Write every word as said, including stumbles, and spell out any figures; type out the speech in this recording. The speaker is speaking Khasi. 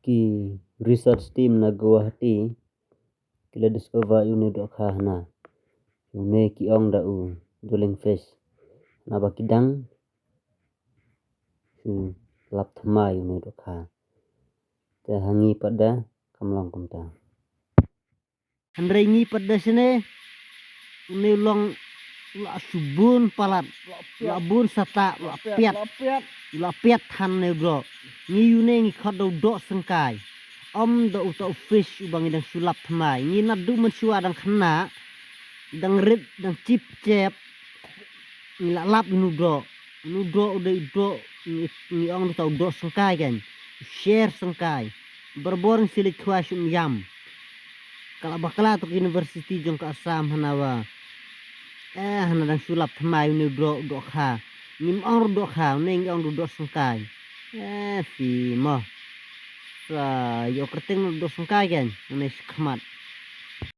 Ki research team na Guwahati ki la discover ïa une u dohkha hana. Une ki ong da u dueling fish. Hana ba ki dang shu lap thymmai une u dohkha. Te ha ngi pat da kam long kumta. Hynrei ngi pat da shane une u long la shu bun palat, la bun sata, la piat, la piat than ne u doh. Ngi une ngi khot da u doh syngkai. Ym da uta u fish uba ngi dang shu lap thymmai. Ngi naduh mynshuwa dang khynnah, dang rit, dang chip chep. Ngi la lap ïa une u doh. Une u doh u dei u doh ngi, ngi ong da uta u doh syngkai kan. U sher syngkai. Barabor ngi shu leit khwai shu ïam. Ka la bakla tuk university jong ka Assam hana wa. Eh, hana dang shu lap thymmai une u doh, u dohkha. Ngim ong ruh dohkha, une ngi ong da u doh syngkai. Eh, phi mo. Sa ïoh kyrteng u doh syngkai kan. Une shi khmat.